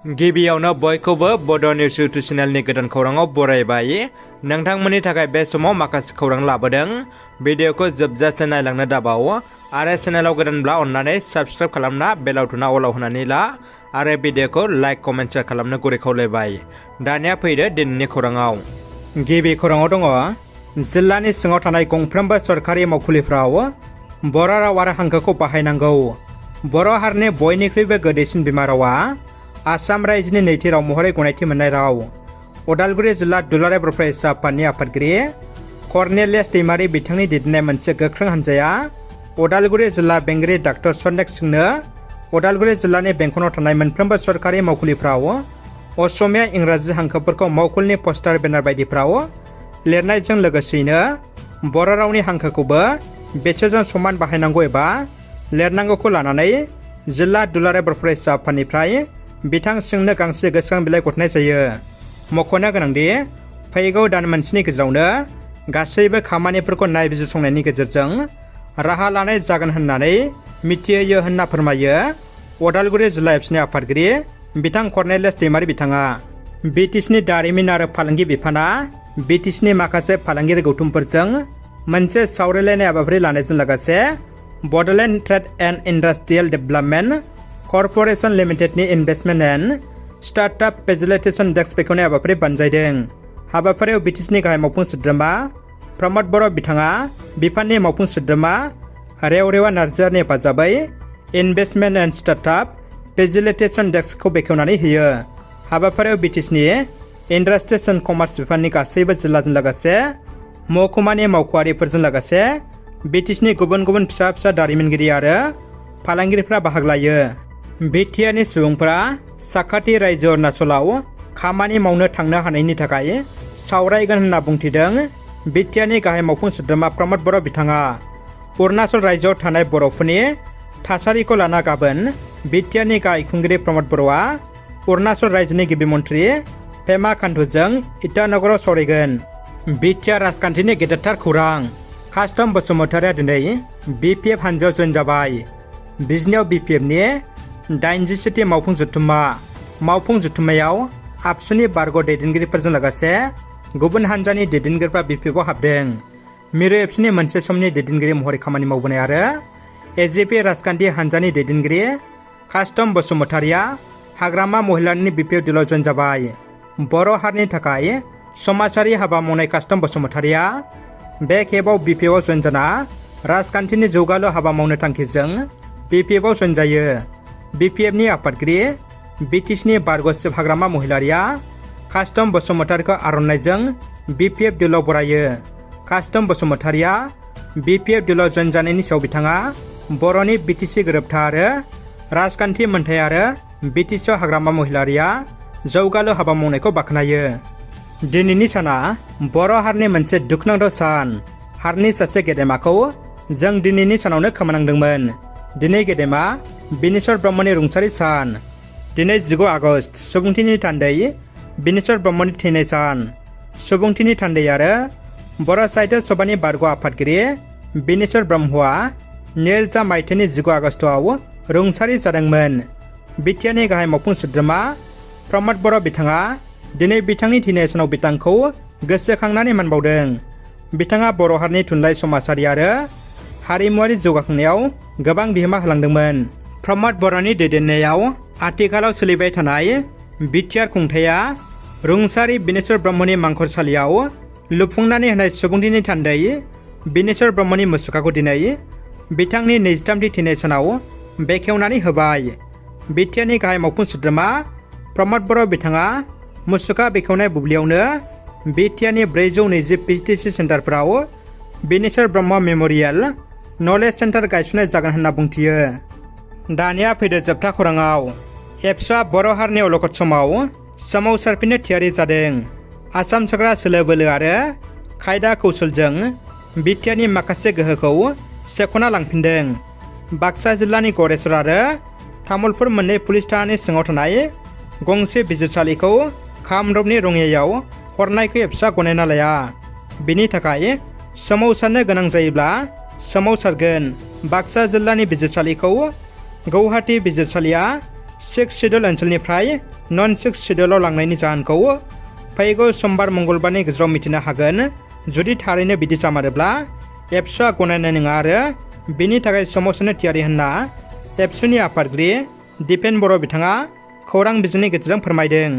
गिबियावनो बयखौबो बड' निउस इउटुब चेनेलनि गोदान खौराङाव बरायबाय। नोंथांमोननि थाखाय बे समाव माखासे खौरां लाबोदों। भिडिअखौ जोबजासे नायलांनो दाबाव आरो चेनेलाव गोदानब्ला अन्नानै साबस्क्राइब खालामना बेल आइकनआ अलाव होनानै ला आरो भिडिअखौ लाइक कमेन्ट शेयार खालामनो गुरै खावलायबाय। दानिया फैदो दिनैनि खौराङाव। गिबि खौराङाव दङ जिल्लानि सिङाव थानाय गंफ्रोमबो सरकारि मावखुलिफ्राव बर' राव आरो हांखोखौ बाहायनांगौ। बर' हारिनि बयनिख्रुइबो गोदैसिन बिमा रावा आसाम रायजोनि नैथि राव महरै गनायथि मोननाय राव। उदालगुरि जिल्ला दुलाराय बर' फरायसा आफादनि आफादगिरि कर्नेलियास दैमारि बिथांनि दैदेननाय मोनसे गोख्रों हान्जाया उदालगुरि जिल्ला बेंगिरि डाक्टर सन्देक सिंहनो उदालगुरि जिल्लानि बेंखनाव थानाय मोनफ्रोमबो सरकारि मावखुलिफ्राव असमिया इंराजि हांखोफोरखौ मावखुलिनि पस्टार बेनार बायदिफ्राव लिरनायजों लोगोसेयैनो बर' रावनि हांखोखौबो बेसोरजों समान बाहायनांगौ एबा लिरनांगौखौ लानानै जिल्ला दुलाराय बर' फरायसा आफादनिफ्राय बिथां सिंहनो गांसे गोसोखां बिलाइ गथायनाय जायो। मख'नो गोनांदि फैगौ दान मोनसेनि गेजेरावनो गासैबो खामानिफोरखौ नायबिजिरसंनायनि गेजेरजों राहा लानाय जागोन होननानै मिथिहोयो होनना फोरमायो उदालगुरि जिल्ला एबसुनि आफादगिरि बिथां कर्नेलियास दैमारि बिथाङा। बिटिसिनि दारिमिन आरो फालांगि बिफाना बिटिसिनि माखासे फालांगियारि गौथुमफोरजों मोनसे सावरायलायनाय हाबाफारि लानायजों लोगोसे Bodoland trade and industrial development corporation लिमिटेडनि investment and startup facilitation desk बेखेवनाय हाबाफारि बानजायदों। हाबाफारियाव बिटिसिनि गाहाय मावफुं सोद्रोमा प्रमद बर' बिथाङा बिफाननि मावफुं सोद्रोमा रेवरेवा नार्जारिनि हेफाजाबै इनभेस्टमेन्ट एन्ड स्टार्टआप फेसिलिटेसन डेस्कखौ बेखेवनानै होयो। हाबाफारियाव बिटिसिनि इन्डास्ट्रिज एन्ड कमार्स बिफाननि गासैबो जिल्लाजों लोगोसे महकुमानि मावख'आरिफोरजों लोगोसे बिटिसिनि गुबुन गुबुन फिसा फिसा दारिमिनगिरि आरो फालांगिरिफ्रा बाहागो लायो। बिटिआरनि सुबुंफोरा साखाथि रायजो अरुणाचलाव खामानि मावनो थांनो हानायनि थाखाय सावरायगोन होनना बुंथिदों बिटिआरनि गाहाय मावफुं सोद्रोमा प्रमद बर' बिथाङा। अरुणाचल रायजोआव थानाय बर'फोरनि थासारिखौ लाना गाबोन बिटिआरनि गाहाय खुंगिरि प्रमद बर'आ अरुणाचल रायजोनि गिबि मन्थ्रि पेमा खान्डुजों इटानगराव सावरायगोन। बिटिआर राजखान्थिनि गेदेरथार खौरां। कास्टम बसुमतारिया दिनै बिपिएफ हानजायाव जइन जाबाय। बिजनियाव बिपिएफनि 87थि मावफुं जथुम्मायाव आबसुनि बारग' दैदेनगिरिफोरजों लोगोसे गुबुन हानजानि दैदेनगिरिफ्रा बिपिएफआव हाबदों। मिरु एबसुनि मोनसे समनि दैदेनगिरि महरै खामानि मावबोनाय आरो एजिपि राजखान्थि हानजानि दैदेनगिरि कास्टम बसुमतारिया हाग्रामा महिलानि बिपिएफ दलाव जइन जाबाय। बर' हारिनि थाखाय समाजारि हाबा मावनाय कास्टम बसुमतारिया बे खेबाव बिपिएफआव जइन जाना राजखान्थिनि जौगालु हाबा मावनो थांखिजों बिपिएफआव जइन जायो। बिपिएफनि आफादगिरि बिटिसिनि बारग'सिब हाग्रामा महिलारिया कास्टम बसुमतारिखौ आर'नाइजों बिपिएफ दलाव बरायो। कास्टम बसुमतारिया बिपिएफ दलाव जइन जानायनि सायाव बिथाङा बर'नि बिटिसि गोरोबथा आरो राजखान्थि मोनथाय आरो बिटिसिआव हाग्रामा महिलारिया जौगालु हाबा मावनायखौ बाख्नायो। दिनैनि साना बर' हारिनि मोनसे दुखुनांथाव सान। हारिनि सासे गेदेमाखौ जों दिनैनि सानावनो खोमानांदोंमोन। दिनै गेदेमा बिनेश्वर ब्रह्मनि रुंसारि सान। दिनै 19 आगस्ट सुबुंथिनि थान्दै बिनेश्वर ब्रह्मनि थैनाय सान। सुबुंथिनि थान्दै आरो बर' साहित्य सभानि बारग' आफादगिरि बिनेश्वर ब्रह्मआ 2000 मायथाइनि 19 आगस्टआव रुंसारि जादोंमोन। बिटिआरनि गाहाय मावफुं सोद्रोमा प्रमद बर' बिथाङा दिनै बिथांनि थैनाय सानाव बिथांखौ गोसोखांनानै मान बावदों। बिथाङा बर' हारिनि थुनलाइ समाजारि आरो हारिमुवारि जौगाखांनायाव गोबां बिहोमा होलांदोंमोन। प्रमद बर'नि दैदेननायाव आथिखालाव सोलिबाय थानाय बिटिआर खुंथाया रुंसारि बिनेश्वर ब्रह्मनि मांखरसालियाव लुफुंनानै होनाय सुबुंथिनि थान्दै बिनेश्वर ब्रह्मनि मुसुखाखौ दिनै बिथांनि 23थि थैनाय सानाव बेखेवनानै होबाय। बिटिआरनि गाहाय मावफुं सोद्रोमा प्रमद बर' बिथाङा मुसुखा बेखेवनाय बुब्लियावनो बिटिआरनि 420 पिएइचडि सेन्टारफोराव Bineswar Brahma memorial knowledge centre गायसननाय जागोन होनना बुंथियो। दानिया फैदो जोबथा खौराङाव। एबसुआ बर' हारिनि अलखद समाव सोमावसारफिननो थियारि जादों। आसाम सोरखारा सोलो बोलो आरो खायदा कौशलजों बिटिआरनि माखासे गोहोखौ सेख'ना लांफिनदों। बाक्सा जिल्लानि गरेस्वर आरो तामुलपुर मोननै पुलिस थानानि सिङाव थानाय गंसे बिजिरसालिखौ कामरुपनि रङियायाव हरनायखौ एबसुआ गनायना लाया। बिनि थाखाय सोमावसारनो गोनां जायोब्ला सोमावसारगोन। बाक्सा जिल्लानि बिजिरसालिखौ गौहाटी बिजिरसालिया 6 शिड्यूल ओनसोलनिफ्राय नन 6 शिड्यूलाव लांनायनि जाहोनखौ फैगौ समबार मंगलबारनि गेजेराव मिथिनो हागोन। जुदि थारैनो बिदि जामारोब्ला एबसुआ गनायनाय नङा आरो बेनि थाखाय सोमावसारनो थियारि होनना एबसुनि आफादगिरि दिपेन बर' बिथाङा खौरां बिजोंनि गेजेरजों फोरमायदों।